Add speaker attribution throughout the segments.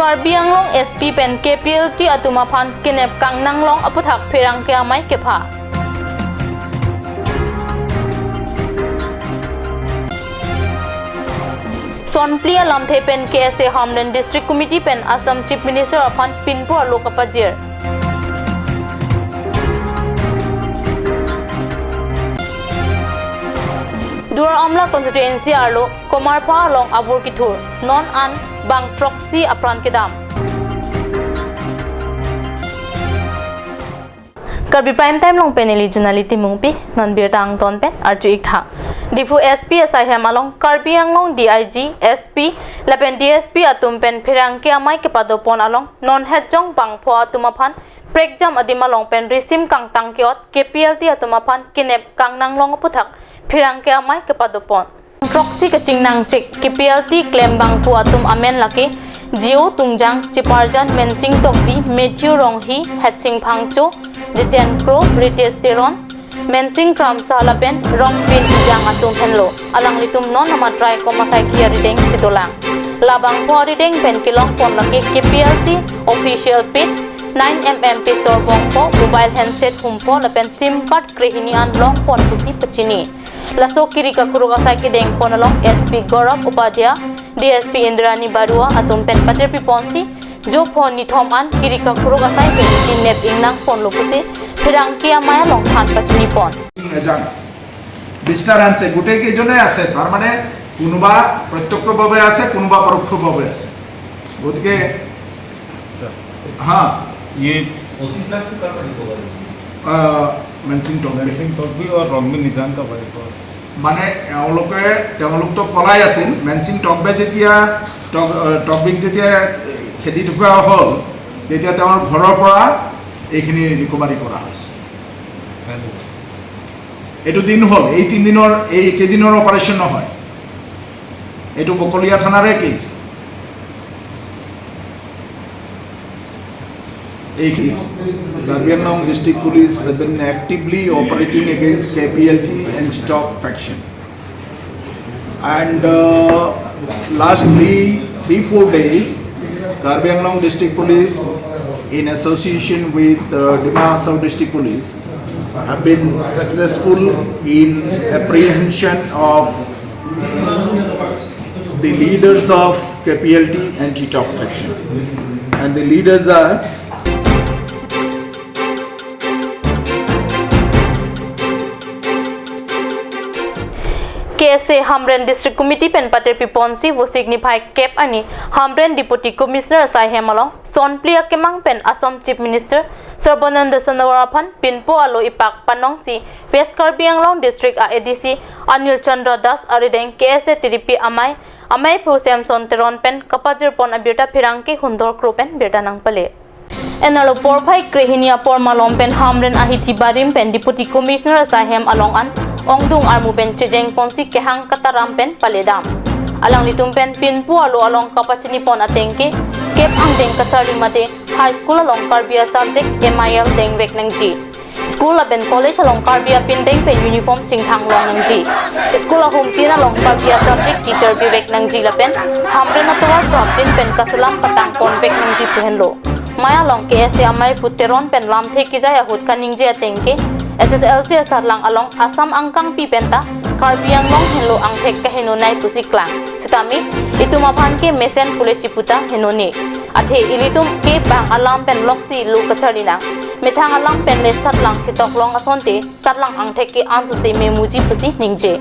Speaker 1: Karbi Anglong SP pen KPLT atuma phan kinep kangnang long aputhak phirang ke amai kepha. Sonplia Lamthe pen KSA Hamren District Committee pen Assam Chief Minister aphan Pinpur Lokapajir. Duar Amla constituency arlo Komarpha along Avur Kithur non an bang troxy apran ke dam. Karbi prime time long peneli junali timungpi non bir tang ton pen arju ikha. Diphu SP SI hem along Karbi Anglong DIG SP lapen DSP atum pen phirang ke amai ke padopon along non head jong bang pho atuma phan prekjam adima long pen risim kang tang keot KPLT atuma phan kinep kang nang long puthak phirang ke amai ke padopon proxy ke chingnang chik KPLT claim bang pho atum amen laki Jio Tungjang Chiparjan Mensing Tokbi Matthew Ronghi Hatching Phangcho Jiten Kro British Teron Mensing Kram Salapen Rong Pin Ijang atum henlo alang litum non nama try komasai kia rideng sitolang labang pho rideng pen kilong pon laki KPLT official pit 9mm pistol bong po mobile handset humpo lapen sim card krehini an long pon pusi pachini laso kirika kuruga sai ki deng pon along SP Gaurav Upadhyay DSP Indrani Barua atum pen pater pi ponsi jo phone ni thom an kirika kuruga sai pen chin nep ingnang pon lo pusi phirang kia maya long than pachini pon
Speaker 2: এজান বিস্তাৰ আনছে গোটেই কেইজনে আছে, তাৰ মানে কোনোবা প্ৰত্যক্ষভাৱে আছে, কোনোবা পৰোক্ষভাৱে আছে। গতিকে হা
Speaker 3: ये
Speaker 4: 25 लाख तो कर होगा।
Speaker 2: মেনচিং টকবি
Speaker 3: नरसिंह तोकबी और रोंगमिन निजान का वाइफ और
Speaker 2: মানে তেওঁলোকতো পলাই আছিল। মেনচিং টকবে যেতিয়া টকবিক যেতিয়া খেদি থকা হ'ল তেতিয়া তেওঁৰ ঘৰৰ পৰা এইখিনি ৰিকভাৰী কৰা হৈছে।
Speaker 3: पहले
Speaker 2: এইটো দিন হ'ল, এই তিনিদিনৰ এই কেইদিনৰ অপাৰেশ্যন নহয়, এইটো বকলীয়া থানাৰে কেছ। এই case Karbi Anglong District Police have been actively operating against KPLT and Top faction. And last 3-4 days, Karbi Anglong District Police in association with Dima Hasao District Police have been successful in apprehension of the leaders of KPLT and T-Top faction. And the leaders are
Speaker 1: KSA Hamren District Committee pen pater piponsi wo signify cap ani Hamren Deputy Commissioner sai hemalong Sonplia kemang pen Assam Chief Minister Sarbananda Sonowal phan pinpo alo ipak panong si West Karbi Anglong District a ADC Anil Chandra Das arideng KSA TDP amai amai phu Samson Teron pen kapajir pon abirta phirangke hundor kro pen birta nangpale. Enalo porphai krehinia pormalom pen Hamren ahithi barim pen Deputy Commissioner sahem along an ongdung armu pen chejeng ponsi kehang kataram pen paledam alang litum pen pinpu alo along kapachini pon atengke kep angdeng kachari mate high school along Karbia subject MIL dengvek nangji school apen college along Karbia pindeng pen uniform chingthang long nangji school ahum tin along Karbia subject teacher bivek nangji lapen Hamren atwar prapjin pen kasalam patang pon vek nangji puhenlo maya long KSA amai puteron pen lamthe kijai ahut kaningje atengke SSLC asarlang along Assam angkang pi penta Karbi Anglong henlo angthek ka heno nai pusi klang sitami ituma phan ke mesen pule chiputa heno ni athe ilitum ke bang alam pen loksi lu kacharina methang alam pen le satlang thitok long asonte satlang angthek ke ansu se memuji pusi ningje.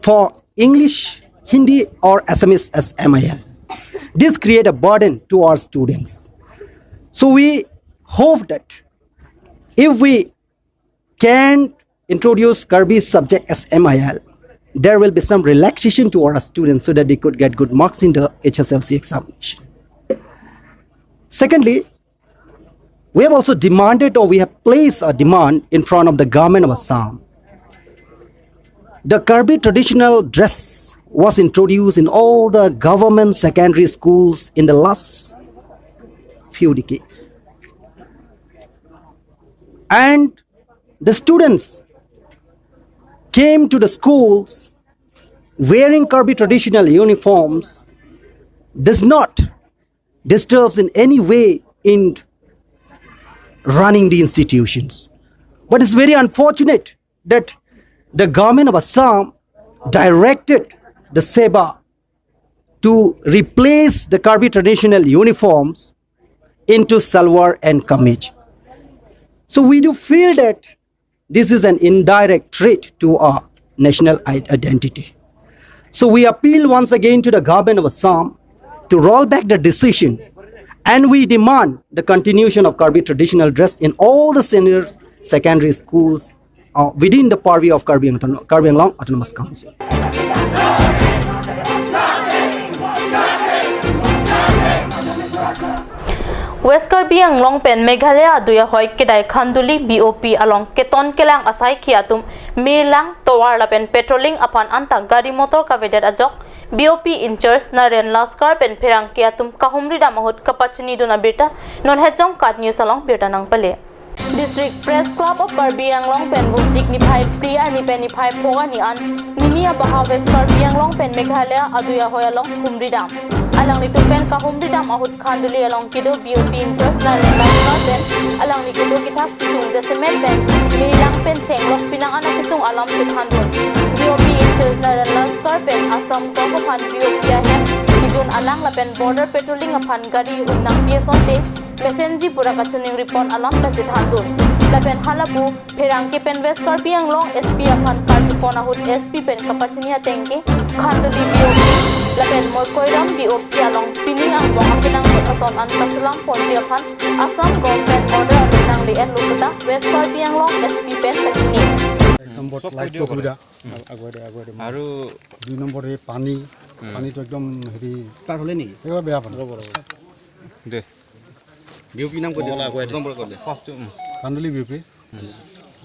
Speaker 5: For English, Hindi or SMS as MIL. This create a burden to our students. So we hope that if we can introduce Karbi subject as MIL, there will be some relaxation to our students so that they could get good marks in the HSLC examination. Secondly, we have also demanded, or we have placed a demand in front of the government of Assam. The Karbi traditional dress was introduced in all the government secondary schools in the last few decades. And the students came to the schools wearing Karbi traditional uniforms does not disturbs in any way in running the institutions. But it's very unfortunate that the government of Assam directed the SEBA to replace the Karbi traditional uniforms into salwar and kamij. So we do feel that this is an indirect threat to our national identity. So we appeal once again to the government of Assam to roll back the decision, and we demand the continuation of Karbi traditional dress in all the senior secondary schools within the purview of Karbi Anglong Autonomous Council.
Speaker 1: West Karbi Anglong pen Meghalaya duya hoi kedai Khanduli BOP along Keton Kelang asai khiatum Melang Towar la pen patrolling upon anta gari motor kavedet ajok BOP in charge Naren Laskar pen pherang kiatum kahumri damahut kapachini duna birta non hejong kat news along birta nang pale. District Press Club of Karbi Anglong pen Vusik ni phai Priya ni pen ni phai phoga ni an Ninia Baha West Karbi Anglong pen Meghalaya aduya hoi along Khumri dam alang ni pen ka Humri dam ahut Khanduli along kido BOP in charge Naren Laskar pen alang ni kido kithak kisung jasemen pen Nilang pen chenglok pinang ana kisung alam che Khandun BOP in charge Naren Laskar pen Assam ko phan BOP ahem kijun alang la pen border patrolling aphan gari humnang pieson te Mesenji pura kachuning ripon alam ta chithandun lapen halabu pherang ke pen West Karbi Anglong SP aphan karjupon ahut SP pen kapachini tengke Khanduli BOP lapen Moikoiram BOP along pining ang bong akinang ason an kaslang ponji aphan Assam government order along li en lukuta West Karbi Anglong SP pen kachini.
Speaker 6: এক number লাইটটো অসুবিধা আৰু দুই number এই পানী পানীটো একদম হেৰি
Speaker 7: ষ্টাৰ্ট হ'লে নেকি
Speaker 6: একেবাৰে বেয়া পানী।
Speaker 3: দে
Speaker 7: বিউপি নাম কৈ দে
Speaker 3: ফাৰ্ষ্ট
Speaker 6: কান্দুলি বিউপি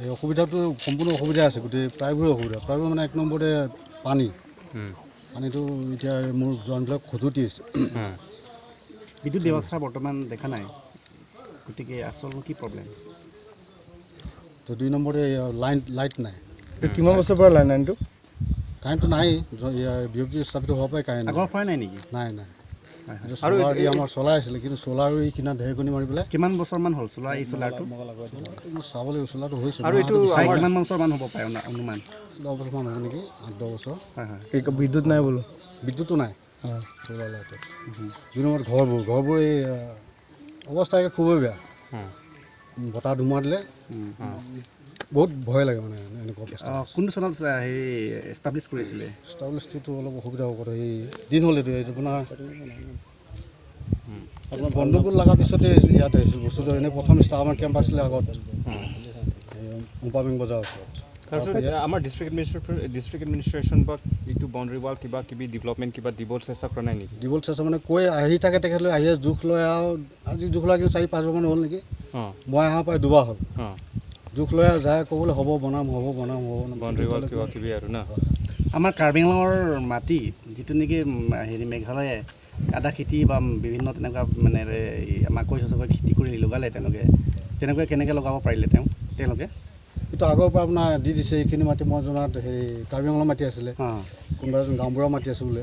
Speaker 6: এই অসুবিধাটো সম্পূৰ্ণ অসুবিধা আছে, গোটেই প্ৰায়বোৰে অসুবিধা। প্ৰায়বোৰ মানে এক নম্বৰতে পানী, পানীটো এতিয়া মোৰ জইনবিলাক খজুতি হৈছে।
Speaker 7: বিদ্যুৎ ব্যৱস্থা বৰ্তমান দেখা নাই, গতিকে আচল কি প্ৰব্লেম?
Speaker 6: তো দুই নম্বৰতে লাইন লাইট নাই।
Speaker 3: কিমান বছৰৰ পৰা লাইন লাইনটো
Speaker 6: কাৰেণ্টটো নাই, বিউপি স্থাপিত হোৱাৰ পৰাই কাৰেণ্ট
Speaker 7: আগৰ পৰাই নাই নেকি?
Speaker 6: নাই নাই। আৰু আমাৰ চলাই আছিলে, কিন্তু চ'লাৰো এই কিনা ঢেৰেকনি মাৰি পেলাই।
Speaker 7: কিমান বছৰমান হ'ল চ'লাৰ? এই চ'লাৰটো
Speaker 6: চাব লাগিব, চ'লাৰটো হৈছে
Speaker 3: আৰু এইটো
Speaker 7: কিমান বছৰমান হ'ব পাৰে অনুমান?
Speaker 6: 10 বছৰমান হ'ব নেকি, 8-10 বছৰ।
Speaker 7: হয় হয়।
Speaker 3: বিদ্যুৎ নাই বোলো?
Speaker 6: বিদ্যুতো নাই চ'লাৰ লাইটত। দুই নম্বৰ ঘৰবোৰ এই অৱস্থা খুবেই বেয়া, বতাহ ধুমুহা দিলে বহুত ভয় লাগে, মানে এনেকুৱা অৱস্থা।
Speaker 7: কোনটো চনত হেৰি এষ্টাব্লিছ কৰিছিলে?
Speaker 6: এষ্টাব্লিছটোতো অলপ অসুবিধা হ'ব, এই দিন হ'ল এইটো আপোনাৰ গণ্ডগোল লগাৰ পিছতে ইয়াত আহিছোঁ বস্তুটো। এনেই প্ৰথম আমাৰ কেম্প আছিলে আগত মোপামিং বজাৰ ওচৰত।
Speaker 3: তাৰপিছত আমাৰ ডিষ্ট্ৰিক্ট এডমিনিষ্ট্ৰেশ্যন বা এইটো বাউণ্ডেৰী ৱাল কিবা কিবি ডেভেলপমেণ্ট কিবা দিব চেষ্টা কৰা নাই নেকি? দিব
Speaker 6: চেষ্টা মানে কৈ আহি থাকে, তেখেতলৈ আহি জোখ লৈ আৰু আজি জোখ লৈ 4-5 বাৰমান হ'ল নেকি, মই অহা প্ৰায় দুবাৰ হ'ল। জোখ লৈ যায় ক'বলৈ হ'ব বনাম, হ'ব বনাম, হ'ব বনাম,
Speaker 3: বাউণ্ডেৰী ৱাল কিবা কিবি আৰু না।
Speaker 7: আমাৰ কাৰ্বি আংলঙৰ মাটি যিটো নেকি হেৰি মেঘালয়ে আদা খেতি বা বিভিন্ন তেনেকুৱা মানে মাকৈ চাকৈ খেতি কৰি লগালে, তেওঁলোকে তেনেকুৱা কেনেকৈ লগাব পাৰিলে তেওঁলোকে?
Speaker 6: এইটো আগৰ পৰা আপোনাৰ দি দিছে এইখিনি মাটি। মই জনাত হেৰি কাৰ্বি আংলঙৰ মাটি আছিলে, কোনোবা এজন গাঁওবুঢ়া মাটি আছে বোলে,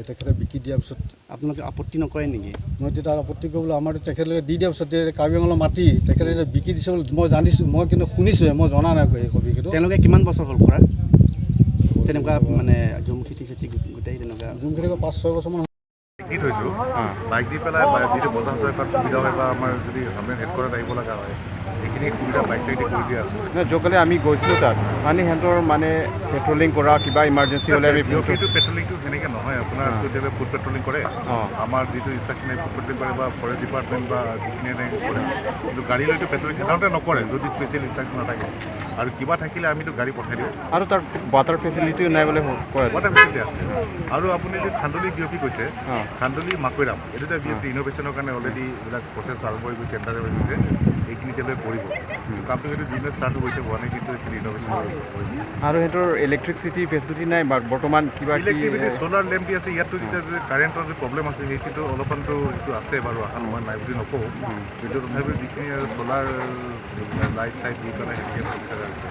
Speaker 6: তেখেতে বিকি দিয়াৰ পিছত।
Speaker 7: আপোনালোকে আপত্তি নকৰে নেকি?
Speaker 6: মই তেতিয়া আপত্তি কৰিবলৈ আমাৰতো তেখেতলোকে দি দিয়াৰ পিছত কাৰ্বি আংলঙৰ মাটি তেখেতে যে বিকি দিছে বুলি মই জানিছোঁ, মই কিন্তু শুনিছোঁহে, মই জনা নাই এই কবিটো।
Speaker 7: তেওঁলোকে কিমান বছৰ হ'ল কৰা তেনেকুৱা মানে জুম খেতি চেতি গোটেই তেনেকুৱা?
Speaker 6: জুম খেতি 5-6 বছৰমান
Speaker 8: দি থৈছোঁ। বাইক দি পেলাই যিটো বজাৰ চজাৰ কৰাত সুবিধা হয় বা আমাৰ যদি হেডকোৱাৰ্টাৰত আহিব লগা হয় সেইখিনি সুবিধা বাইক চাইক দি কৰি দিয়া আছোঁ।
Speaker 3: যোৱাকালি আমি গৈছিলোঁ তাত, মানে সিহঁতৰ মানে পেট্ৰলিং কৰা কিবা ইমাৰ্জেঞ্চি হ'লে আমি
Speaker 8: সেইটো পেট্ৰলিংটো সেনেকৈ নহয়, আপোনাৰ তেওঁলোকে ফুড পেট্ৰলিং কৰে, আমাৰ যিটো ইনষ্ট্ৰাকশ্যন ফুড পেট্ৰলিং কৰে বা ফৰেষ্ট ডিপাৰ্টমেণ্ট বা যিখিনি এনেকৈ কৰে, কিন্তু গাড়ী লৈতো পেট্ৰলিং সাধাৰণতে নকৰে যদি স্পেচিয়েল ইনষ্ট্ৰাকশ্যন নাথাকে। আৰু কিবা থাকিলে আমিতো গাড়ী পঠাই দিওঁ।
Speaker 3: আৰু তাৰ ৱাটাৰ ফেচিলিটিও নাই বুলি কৈ আছে?
Speaker 8: ৱাটাৰ ফেচিলিটি আছে। আৰু আপুনি যে খান্দুলি বি অ' পি কৈছে, খান্দুলি মাকৈৰাম এই দুটা বি অ' পি ইন'ভেশ্যনৰ কাৰণে অলৰেডি এইবিলাক প্ৰচেছ আৰম্ভ হৈ গৈ টেণ্ডাৰ হৈ গৈছে, এইখিনি তেওঁলোকে কৰিব কামটো। সেইটো বিজনেছ ষ্টাৰ্ট হ'ব এতিয়া হোৱা নাই, কিন্তু এইখিনি ইন'ভেশ্যন হৈ গৈছে।
Speaker 3: আৰু সিহঁতৰ ইলেক্ট্ৰিচিটি ফেচিলিটি নাই বৰ্তমান? কিবা
Speaker 8: ইলেক্ট্ৰিচিটি চ'লাৰ লেম্প দি আছে ইয়াততো। যেতিয়া যে কাৰেণ্টৰ যে প্ৰব্লেম আছে সেইটো অলপমানতো সেইটো আছে বাৰু, অহা নোহোৱা নাই বুলি নকওঁ, কিন্তু তথাপিও যিখিনি আৰু চ'লাৰ লাইট চাইট দি পেলাই সেনেকৈ চলি থকা হৈছে।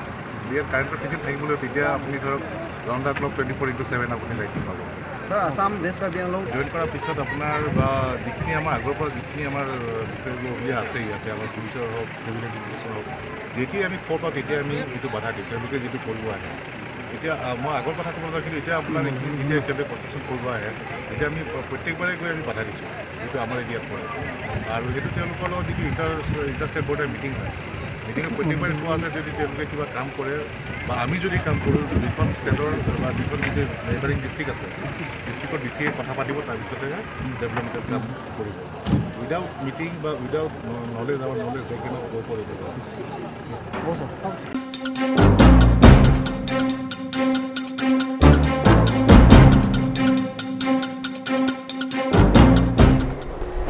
Speaker 8: ইয়াত কাৰেণ্টৰ ফেচিলিটি থাকিবলৈ তেতিয়া আপুনি ধৰক ৰাউণ্ড the clock 24x7 আপুনি লাইটটো পাব।
Speaker 7: Sir, Assam West Karbi Anglong
Speaker 8: join কৰাৰ পিছত আপোনাৰ বা যিখিনি আমাৰ আগৰ পৰা যিখিনি আমাৰ বিষয়ববীয়া আছে ইয়াতে, আমাৰ পুলিচৰ হওক, চিভিল এডমিনিষ্ট্ৰেশ্যন হওক, যেতিয়া আমি খবৰ পাওঁ তেতিয়া আমি এইটো বাধা দিওঁ, তেওঁলোকে যিটো কৰিব আহে। এতিয়া মই আগৰ কথা ক'ব নাযাওঁ, কিন্তু এতিয়া আপোনাৰ এইখিনি যেতিয়া তেওঁলোকে কনষ্ট্ৰাকশ্যন কৰিব আহে তেতিয়া আমি প্ৰত্যেকবাৰে গৈ আমি বাধা দিছোঁ, যিটো আমাৰ এৰিয়াত পৰে। আৰু সেইটো তেওঁলোকৰ লগত যিটো ইণ্টাৰ ষ্টেট বৰ্ডাৰ মিটিং হয়, মিটিঙত প্ৰত্যেকবাৰে কোৱা আছে যদি তেওঁলোকে কিবা কাম কৰে বা আমি যদি কাম কৰোঁ, দুখন ষ্টেটৰ বা দুখন যিটো নেইবাৰিং ডিষ্ট্ৰিক্ট আছে, ডিষ্ট্ৰিক্টৰ ডি চিয়ে কথা পাতিব, তাৰপিছতেহে ডেভেলপমেণ্টৰ কাম কৰিব। উইদাউট মিটিং বা উইদাউট নলেজ, আমাৰ নলেজ they cannot গ' for it.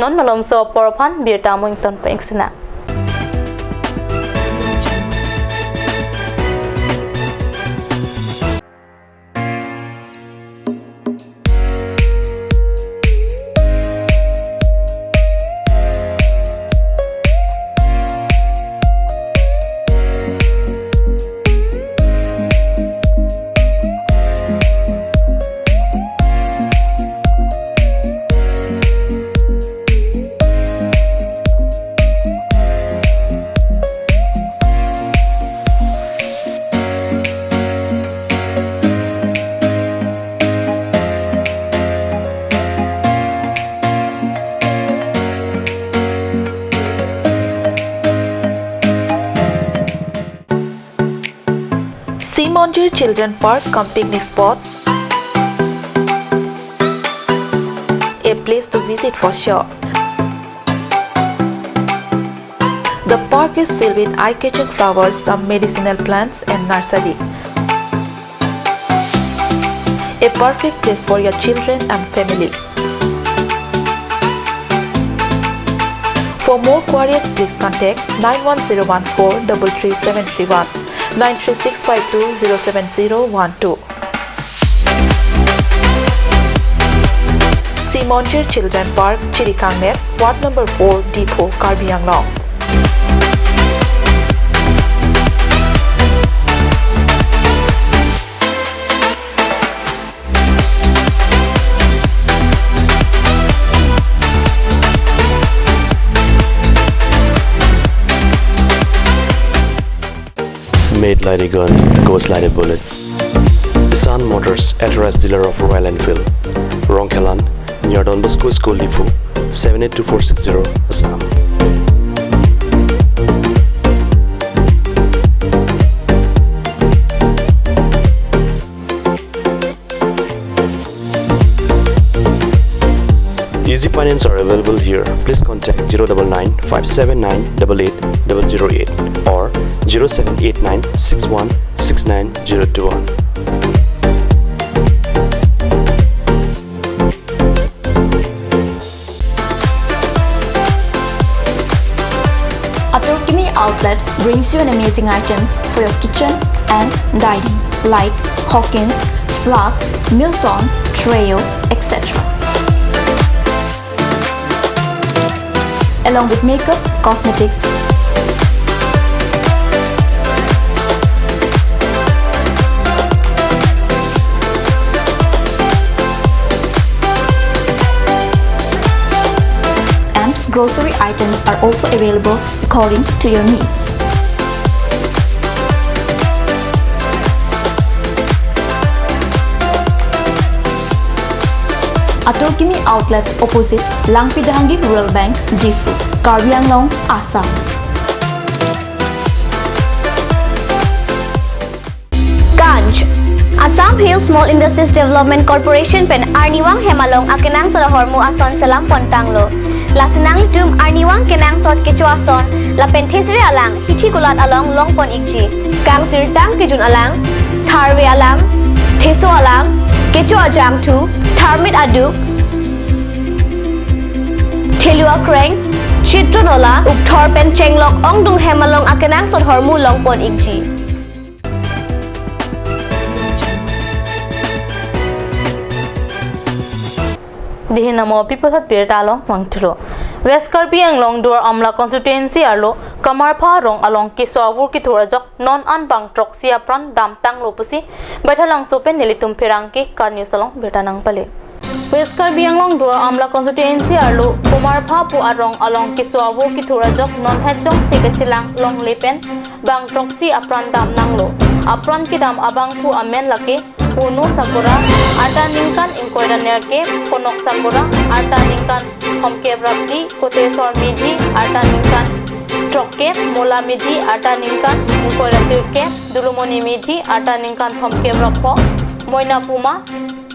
Speaker 1: Non malom so porphan birta moington pengsina.
Speaker 9: Simonjir Children Park cum picnic spot, a place to visit for sure. The park is filled with eye-catching flowers, some medicinal plants and nursery. A perfect place for your children and family. For more queries, please contact 91014 33731, 93652 07012. Simonjir Children Park, Chirikangnep, Ward Number 4, Depot, Karbi Anglong.
Speaker 10: Made like a gun, goes like a bullet. Sun Motors, authorized dealer of Royal Enfield, Rongkhelan, near Don Bosco School, Diphu, 782460, Assam. Easy finance are available here. Please contact 099 579 88 008 or 0789 61 69 021.
Speaker 11: Atorkimi Outlet brings you an amazing items for your kitchen and dining like Hawkins, Flux, Milton, Treo, etc. Along with makeup, cosmetics, and grocery items are also available according to your needs. Atorkimi Outlet opposite Langpidahangi Rural Bank, Diphu, Karbi Anglong, Assam.
Speaker 12: Ganj Assam Hill Small Industries Development Corporation pen Arniwang Hemalong akenang sod hormu ason salam pontanglo. Lasinang tum Arniwang kenang sod kecho ason la pen thesre alang hithi gulat along long pon ikji. Kang sir tang kijun alang, tharwe alang, theso alang, kecho ajang thu, tharmit aduk, thelua kreng, chitronola upthor pen chenglok ongdung hemalong akenang sod hormu long pon ikji.
Speaker 1: Dihinamo pipothat birta along wangthulo West Karbi Anglong Dur Amla constituency arlo Kamarpha rong along kisawur ki thorajok non an bang trok sia pran dam tang lopusi baithalang sopen nelitum pherang ki karni salong birta nang pale. West Karbi Anglong Duar Amla constituency arlo Kumar Pha pu arong along kiswawo ki thurajok non hetjong sikachilang long lepen bang troksi apran dam nanglo apran ki dam abang pu amen lake punu sakura arta ningkan inkoira nerke konok sakura arta ningkan homke brapti kotesor midhi arta ningkan trokke mola midhi arta ningkan inkoira sirke dulumoni midhi arta ningkan homke brappo moina puma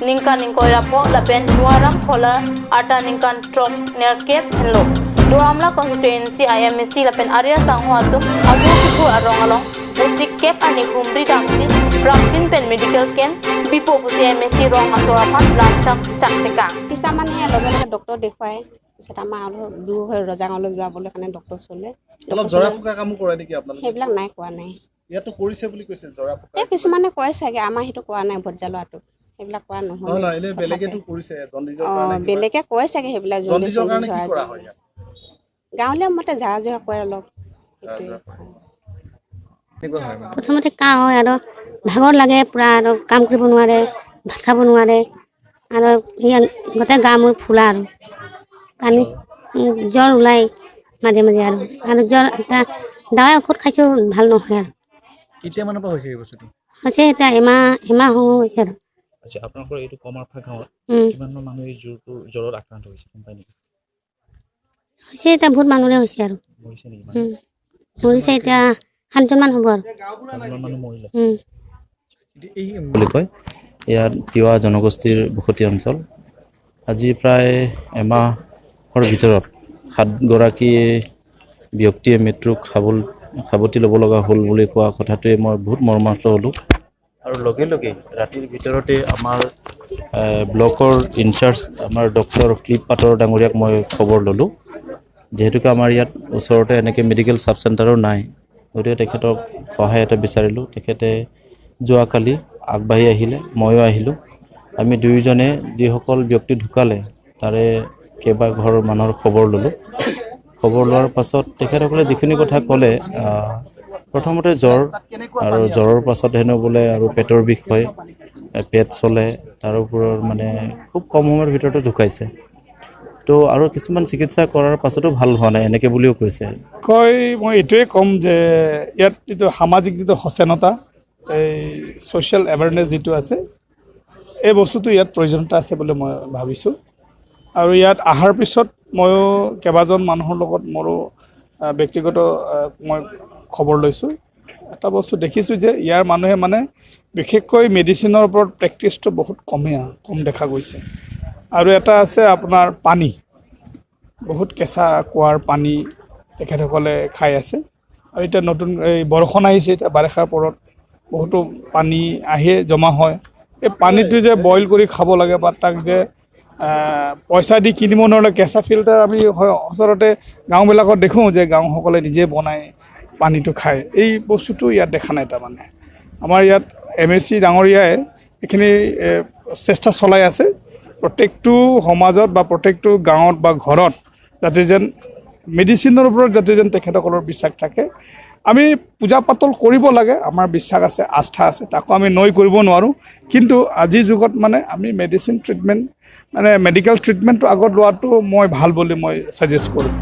Speaker 1: ningkan inkoira po lapen nuaram khola arta ningkan trok nerke henlo Duramla constituency IMC lapen area sangho atum abu kipu arong along Utik Cap ani humri damsi Ramchin pen medical camp bipo pusi MSC rong asorapan ramchak chakteka
Speaker 13: পিছা মানে লগে লগে doctor দেখুৱাই পিছত আমাৰ অলপ দূৰ হৈ ৰজাগাঁৱলৈ যাবলৈ কাৰণে ডক্টৰ চলে
Speaker 14: অলপ জৰা ফুকা কামো কৰে নেকি আপোনালোকে?
Speaker 13: সেইবিলাক নাই কোৱা নাই।
Speaker 14: ইয়াতো কৰিছে বুলি কৈছে জৰা ফুকা।
Speaker 13: এই কিছুমানে কয় চাগে, আমাৰ সেইটো কোৱা নাই ভোট জ্বলোৱাটো সেইবিলাক কোৱা নহয়।
Speaker 14: নহয়, এনে বেলেগেতো কৰিছে জণ্ডিজৰ কাৰণে।
Speaker 13: বেলেগে কয় চাগে সেইবিলাক।
Speaker 14: জণ্ডিজৰ কাৰণে কি কৰা হয় ইয়াত?
Speaker 13: গাঁৱলীয়া মতে ঝাৰা জোৰা কৰে অলপ।
Speaker 15: প্ৰথমতে কাহ হয় আৰু ভাগৰ লাগে পূৰা, আৰু কাম কৰিব নোৱাৰে, ভাত খাব নোৱাৰে, আৰু গোটেই গা মূৰ ফুলা আৰু পানী জ্বৰ ওলায় মাজে মাজে আৰু আৰু জ্বৰ এটা দাৱাই ঔষধ খাইছোঁ, ভাল নহয় আৰু।
Speaker 4: কেতিয়ামানৰ পৰা হৈছে এই বস্তুটো?
Speaker 15: হৈছে এতিয়া এমাহ হৈছে আৰু।
Speaker 4: আচ্ছা, আপোনালোকৰ এইটো কমাৰফা গাঁৱত কিমানমান মানুহ এই জ্বৰত আক্ৰান্ত হৈছে গম পায় নেকি?
Speaker 15: হৈছে এতিয়া বহুত মানুহৰে হৈছে আৰু।
Speaker 4: মৰিছে নেকি?
Speaker 15: মৰিছে এতিয়া 7জনমান হ'ব আৰু।
Speaker 16: বুলি কয় ইয়াত তিৱা জনগোষ্ঠীৰ বসতি অঞ্চল। আজি প্ৰায় এমাহৰ ভিতৰত 7গৰাকী ব্যক্তিয়ে মৃত্যুক সাৱটি ল'ব লগা হ'ল বুলি কোৱা কথাটোৱে মই বহুত মৰ্মাহত হ'লোঁ। আৰু লগে লগে ৰাতিৰ ভিতৰতে আমাৰ ব্লকৰ ইনচাৰ্জ আমাৰ ডক্টৰ ক্লিপ পাটৰ ডাঙৰীয়াক মই খবৰ ল'লোঁ। যিহেতুকে আমাৰ ইয়াত ওচৰতে এনেকৈ মেডিকেল চাব চেণ্টাৰো নাই, গতিকে তেখেতক সহায় এটা বিচাৰিলোঁ। তেখেতে যোৱাকালি আগবাঢ়ি আহিলে, ময়ো আহিলোঁ। আমি দুয়োজনে যিসকল ব্যক্তি ঢুকালে তাৰে কেইবাঘৰ মানুহৰ খবৰ ল'লোঁ। খবৰ লোৱাৰ পাছত তেখেতসকলে যিখিনি কথা ক'লে, প্ৰথমতে জ্বৰ আৰু জ্বৰৰ পাছত হেনো বোলে আৰু পেটৰ বিষ হয়, পেট চলে, তাৰ ওপৰত মানে খুব কম সময়ৰ ভিতৰতে ঢুকাইছে। তো আৰু কিছুমান চিকিৎসা কৰাৰ পাছতো ভাল হোৱা নাই এনেকৈ বুলিও কৈছে।
Speaker 17: কয় মই এইটোৱে ক'ম যে ইয়াত যিটো সামাজিক যিটো সচেতনতা, এই ছ'চিয়েল এৱেৰনেছ যিটো আছে, এই বস্তুটো ইয়াত প্ৰয়োজনীয়তা আছে বুলি মই ভাবিছোঁ। আৰু ইয়াত অহাৰ পিছত ময়ো কেইবাজন মানুহৰ লগত মোৰো ব্যক্তিগত মই খবৰ লৈছোঁ। এটা বস্তু দেখিছোঁ যে ইয়াৰ মানুহে মানে বিশেষকৈ মেডিচিনৰ ওপৰত প্ৰেক্টিচটো বহুত কম দেখা গৈছে। আৰু এটা আছে আপোনাৰ পানী, বহুত কেঁচা কুঁৱাৰ পানী তেখেতসকলে খাই আছে। আৰু এতিয়া নতুন এই বৰষুণ আহিছে, এতিয়া বাৰিষাৰ পৰত বহুতো পানী আহিয়ে জমা হয়। এই পানীটো যে বইল কৰি খাব লাগে বা তাক যে পইচা দি কিনিব নোৱাৰিলে কেঁচা ফিল্টাৰ আমি ওচৰতে গাঁওবিলাকত দেখোঁ যে গাঁওসকলে নিজে বনাই পানীটো খায়। এই বস্তুটো ইয়াত দেখা নাই। তাৰমানে আমাৰ ইয়াত MSC ডাঙৰীয়াই এইখিনি চেষ্টা চলাই আছে প্ৰত্যেকটো সমাজত বা প্ৰত্যেকটো গাঁৱত বা ঘৰত যাতে যেন মেডিচিনৰ ওপৰত যাতে যেন তেখেতসকলৰ বিশ্বাস থাকে। আমি পূজা পাতল কৰিব লাগে, আমাৰ বিশ্বাস আছে, আস্থা আছে, তাকো আমি নৈ কৰিব নোৱাৰোঁ। কিন্তু আজিৰ যুগত মানে আমি মেডিচিন ট্ৰিটমেণ্ট মানে মেডিকেল ট্ৰিটমেণ্টটো আগত লোৱাটো মই ভাল বুলি মই ছাজেষ্ট কৰোঁ।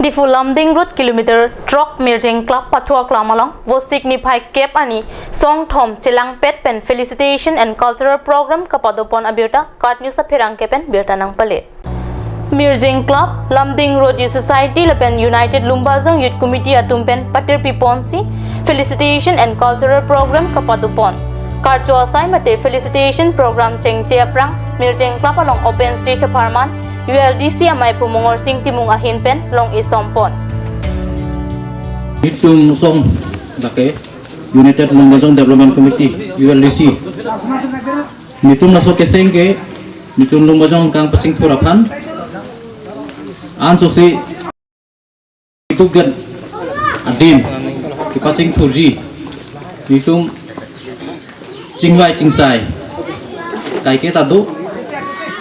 Speaker 1: Diphu Lumding Road kilometer truck merging club pathua klamalong was signify cap ani song thom chilang pet pen felicitation and cultural program kapadopon abirta kat news phirang kepen birta nang pale. Merging club Lumding Road Youth Society lapen United Lumbazong Youth Committee atumpen patir piponsi felicitation and cultural program kapadopon karchua sai mate felicitation program chengche aprang merging club along open stage farman ULDC amai pumongor sing timung ahin pen long isompon.
Speaker 18: Hitung song lake United Lumbazong Development Committee ULDC. Mitum naso kesengke mitum Lumbazong kang pasing thurapan. An sosi itugan adim ki pasing thurji. Mitum chingwai chingsai kaike tadu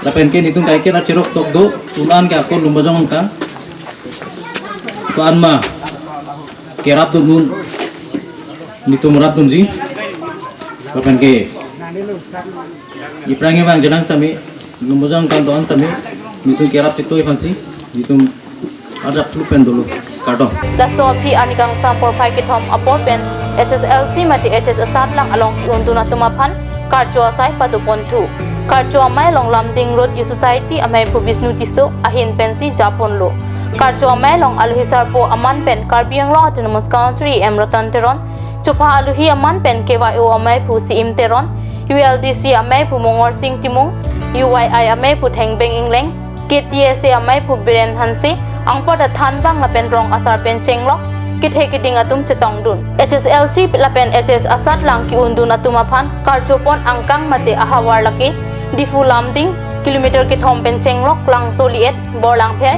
Speaker 18: lapen ke nitung kaike na chirok tok do unan ke akon Lumbazong ka ko anma Kerap dun nitum rap dun ji lapen ke iprange bang jenang tami lumojang kan doan tami nitum kerap chito ifansi nitum arap lupen dulu kato
Speaker 1: laso phi anikang sampor phai ki thom apor pen HSLC mati HS asat lang along ki unduna tuma phan karcho asai padupon thu karcho amai long lamding road yu society amai phu Bishnu tiso ahin pensi japon lo karcho amai long alhisar po aman pen Karbi Anglong Autonomous Country M Ratan Teron chufa aluhi aman pen KYO amai phu Siim Teron ULDC amai phu Mongor Singh Timung UYI amai phu Thengbeng Ingleng KTSA amai phu Biren Hansi angpor da thanbang la pen rong asar pen chenglok kithe kiting atum chetong dun HSLC lapen HS asat lang ki undun atuma phan karchopon angkang mate ahawar laki Difu Lamding kilometer ki thom pen chenglok lang soliet borlang pher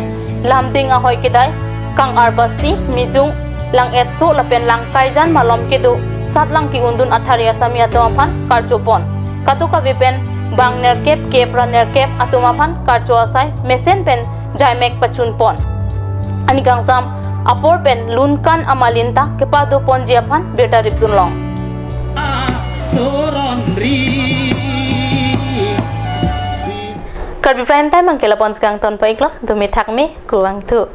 Speaker 1: Lamding ahoi kidai kang arbasti mijung lang etso lapen lang kaijan malom kidu satlang ki undun athari asami atuma phan karchopon katuka bipen bangner kep kepraner kep atuma phan karcho asai mesen pen jaimek pachun pon anikang sam apor pen lunkan amalinta kepadu pon jiapan beta riptun long Karbi prime time angkela pons gang ton paiklo dumi thakmi kuang thu.